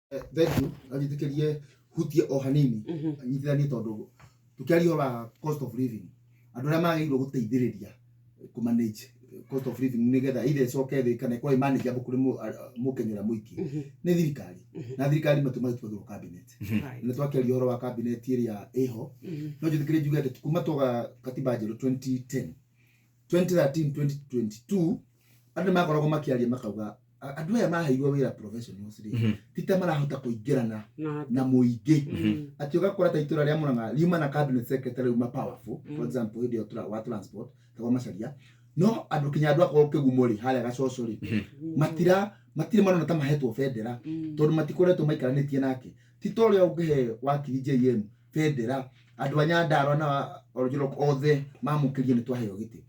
Thank you. Anjĩtĩkĩrie hutie o hanini nyitithanie, tondũ tũkĩaria ũhoro wa cost of living, andũ arĩa magĩrĩirwo gũteithĩrĩria kũ manage cost of living nĩgetha either ĩcoke thĩ kana ĩkorwo ĩ manageable kũrĩ mũkenya ũrĩa mũingĩ nĩ thirikari, na thirikari matua magĩtuagĩrwo cabinet. Nĩ twakĩaria ũhoro wa cabinet ĩrĩa ĩho, no njĩtĩkĩrie njuge atĩ kuma twoga katiba njerũ 2010, 2013, 2022, andũ nĩ makoragwo makĩaria makauga andũ aya maheirwo wĩra, professionals rĩ, ti ta marahota kũingĩrana na mũingĩ, atĩ ũgakora ta itũra rĩa Murang'a riuma na cabinet secretary uma powerful, for example hĩndĩ ĩyo wa transport tagwo Macharia, no andũ kinya andũ akorwo kĩgumo rĩ, harĩa Gacoco rĩ, matira matirĩ marona ta mahetwo bendera, tondũ matikoretwo maikaranĩtie nake. Ti ta ũrĩa ũngĩhe wakiri JM bendera, andũ a Nyandarua na Oljolok othe mamũkĩrie nĩ twaheo gĩtĩ.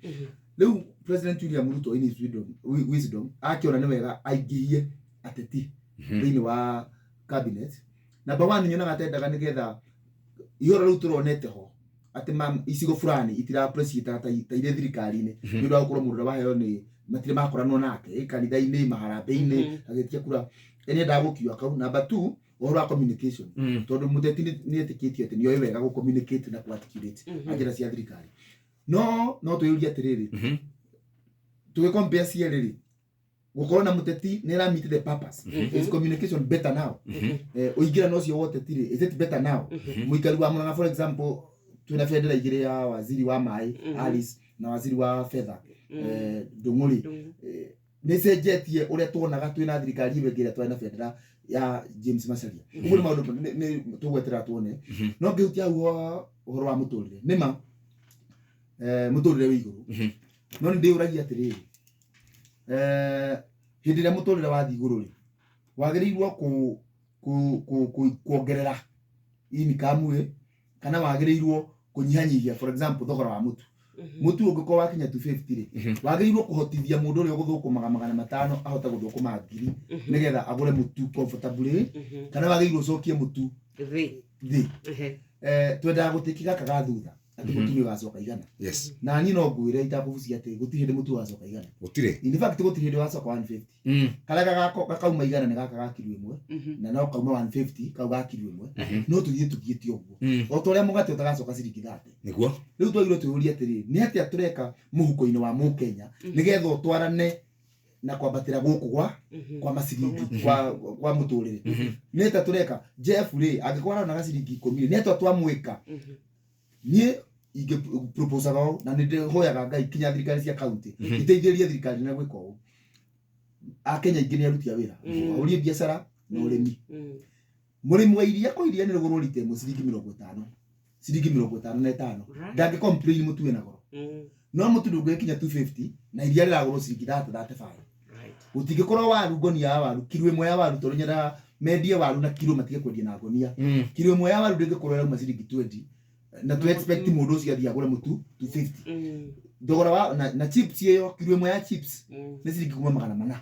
Rĩu President William Ruto in his wisdom akĩona nĩ wega aingĩhie ateti thĩinĩ wa cabinet. Number one, nyonaga tendaga nĩgetha ihoro rĩu tũronete ho atĩ icigo fulani itira appreciate ta irĩ thirikari-inĩ nĩ ũndũ wa gũkorwo mũndũ ũrĩa waheo nĩ matirĩ makoranwo nake kanitha-inĩ, maharambĩ-inĩ, agĩtia kura, nĩ endaga gũkiua kau. Number two, ũhoro wa communication, tondũ mũteti nĩ etĩkĩtio atĩ nĩoĩ wega gũ communicate na kũ articulate na njĩra cia thirikari. No twĩyũrie atĩrĩrĩ, tũgĩ compare cierĩ rĩ, gũkorwo na mũteti nĩ ĩra meet the purpose? Is communication better now? Ũingĩrano ũcio wa ũteti rĩ, is it better now? Mũikari wa Murang'a, for example, twĩna bendera igĩrĩ, ya waziri wa maĩ Alice na waziri wa fedha Ndung'u rĩ, nĩ cenjetie ũrĩa tuonaga twĩna thirikari ĩyo ĩngĩ ĩrĩa twarĩ na bendera ya James Macharia? Ũguo nĩ maũndũ nĩ tũgweterera tuone. No ngĩhutia hau ũhoro wa mũtũrĩre, nĩ ma mũtũrĩre wĩ igũrũ, no nĩ ndĩyũragia atĩrĩrĩ, hĩndĩ ĩrĩa mũtũrĩre wathiĩ igũrũ rĩ, wagĩrĩirwo kuongerera income ĩ, kana wagĩrĩirwo kũnyihanyihia? For example, thogora wa mũtu. Mũtu ũngĩkorwo wakinya 250 rĩ, wagĩrĩirwo kũhotithia mũndũ ũrĩa ũgũthũkũmaga 500 ahote gũthũkũma 1000 nĩgetha agũre mũtu comfortably, kana wagĩrĩirwo ũcokie mũtu thĩ? Thĩ. Twendaga gũtĩki gaka ga thutha atĩ mũtu nĩ ũgacoka 100. Na niĩ no ngwĩre itakũbucia atĩ gũtirĩ hĩndĩ mũtu ũgacoka 100. Gũtirĩ. In fact, gũtirĩ hĩndĩ ũgacoka 150. Karĩa gakauma 100 nĩ gaka ga kiro 1, na no kauma 150 kau ga kiro 1. No tũthiĩ tũthiĩte ũguo, o ta ũrĩa mũgate ũtagacoka ciringi 30. Rĩu twagĩrĩirwo twĩyũrie atĩrĩrĩ, nĩ atĩa tũreka mũhuko-inĩ wa mũkenya nĩgetha ũtwarane na kwambatĩra gũkũ kwa maciringi kwa mũtũrĩre? Nĩ atĩa tũreka? Jeff rĩ, angĩkorwo aronaga ciringi 10 rĩ, nĩ atĩa twamwĩka? Niĩ ingĩ proposaga ũũ, na nĩ ndĩhoyaga Ngai kinya thirikari cia county iteithĩrĩrie thirikari na gwĩka ũũ. Akenya aingĩ nĩ aruti a wĩra, ahũri biacara na ũrĩmi. Mũrĩmi wa iria, ko iria nĩ rĩgũrwo rita ĩmwe ciringi 50, ciringi 55, ndangĩ complain mũtu wĩna goro. No mũtu ndũngĩkinya 250 na iria rĩragũrwo ciringi 30, 35. Gũtingĩkorwo waru, ngonia ya waru, kiro 1 ya waru, tondũ nyendaga mendie waru na kiro, matige kwendia na ngonia. Kiro 1 ya waru ndĩngĩkorwo ĩrauma ciringi 20 na tu expect mũndũ ũcio athiĩ agũre mũtu 250. Thogora wa na chips ĩyo, kiro 1 ya chips nĩ ciringi kuma 400.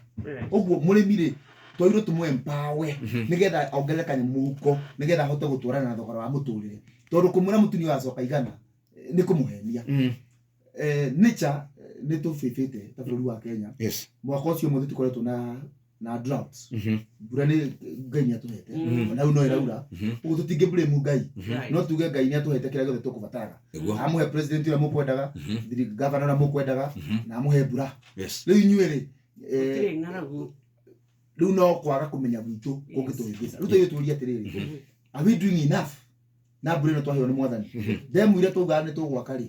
Ũguo mũrĩmi rĩ, twagĩrĩirwo tũmũ empower nĩgetha ongerere kanyamũ mũhuko, nĩgetha ahote gũtwarana na thogora wa mũtũrĩre, tondũ kũmwĩra mũtu nĩ ũgacoka 100 nĩ kũmũhenia. Nature nĩ tũbĩbĩte ta bũrũri wa Kenya. Mwaka ũcio ũmwe tũtikoretwo na droughts. Mbura nĩ Ngai nĩ atũhete, ona rĩu no ĩraura. Ũguo tũtingĩ blame Ngai, no tuge Ngai nĩ atũhete kĩrĩa gĩothe tũkũbataraga. Amũhe president ũrĩa mũkwendaga, governor ũrĩa mũkwendaga, na amũhe mbura. Rĩu inyuĩ rĩ, Gũtirĩ ng'aragu. Rĩu no kwaga kũmenya gwitũ kũngĩtũhĩngĩca. Rĩu tũgĩ tũrie atĩrĩrĩ, are we doing enough na mbura ĩno twaheo nĩ mwathani? Ndemu iria twaugaga nĩ tũgwaka rĩ,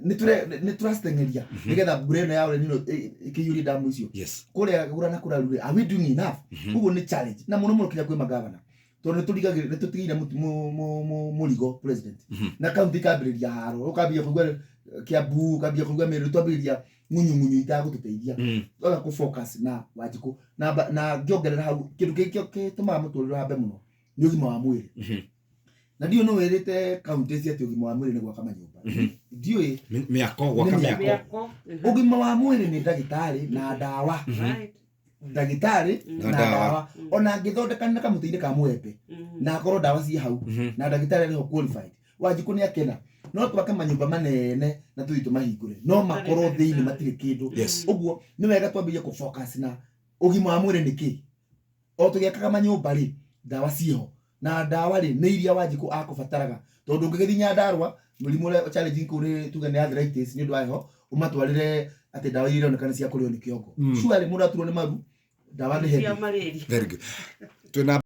nĩ tũraciteng'eria nĩgetha mbura ĩno ya El Nino ĩkĩiyũrie ndamu icio? Kũrĩa gũra na kũraru rĩ, are we doing enough? Ũguo nĩ challenge na mũno mũno kinya kwĩ magavana, tondũ nĩ tũrigagĩrĩria, nĩ tũtigĩire mũrigo president, na kaunti ikambĩrĩria haro, ũkambia kũigua Kiambu, ũkambia kũigua Meru, twambĩrĩria ng'unyu ng'unyu itagũtũteithia. Twaga kũ focus na Wanjikũ na ngĩongerera hau, kĩndũ kĩngĩ gĩtũmaga mũtũrĩre ũhambe mũno nĩ ũgima wa mwĩrĩ. Na ndiũĩ nĩ wĩrĩte kaunti ici atĩ ũgima wa mwĩrĩ nĩ gwaka manyũmba, ndiũĩ. Mĩako, gwaka Nĩ mĩako. Mĩako. Ũgima wa mwĩrĩ nĩ ndagĩtarĩ na ndawa. Ndagĩtarĩ na na ndawa. Ndawa ona angĩthondeka na kamũtĩ-inĩ ka mũembe na akorwo ndawa ciĩ hau na ndagĩtarĩ arĩ ho qualified, Wanjikũ nĩ akena. No twake manyũmba manene na tũthiĩ tũmahingũre, no makorwo thĩinĩ matirĩ kĩndũ. Ũguo nĩ wega twambĩrĩrie kũ focus na ũgima wa mwĩrĩ nĩ kĩ. O tũgĩakaga manyũmba rĩ, Ndawa ciĩho, na ndawa rĩ, nĩ iria Wanjikũ akũbataraga, tondũ ũngĩgĩthiĩ Nyandarũa, mũrimũ ũrĩa challenging kũu nĩ tuge nĩ arthritis, nĩ ũndũ wa heho, ũmatwarĩre atĩ ndawa iria ironeka nĩ cia kũrĩo nĩ kĩongo. Surely mũndũ aturwo nĩ maru, ndawa nĩ Cia heavy. malaria. Very good. Twĩna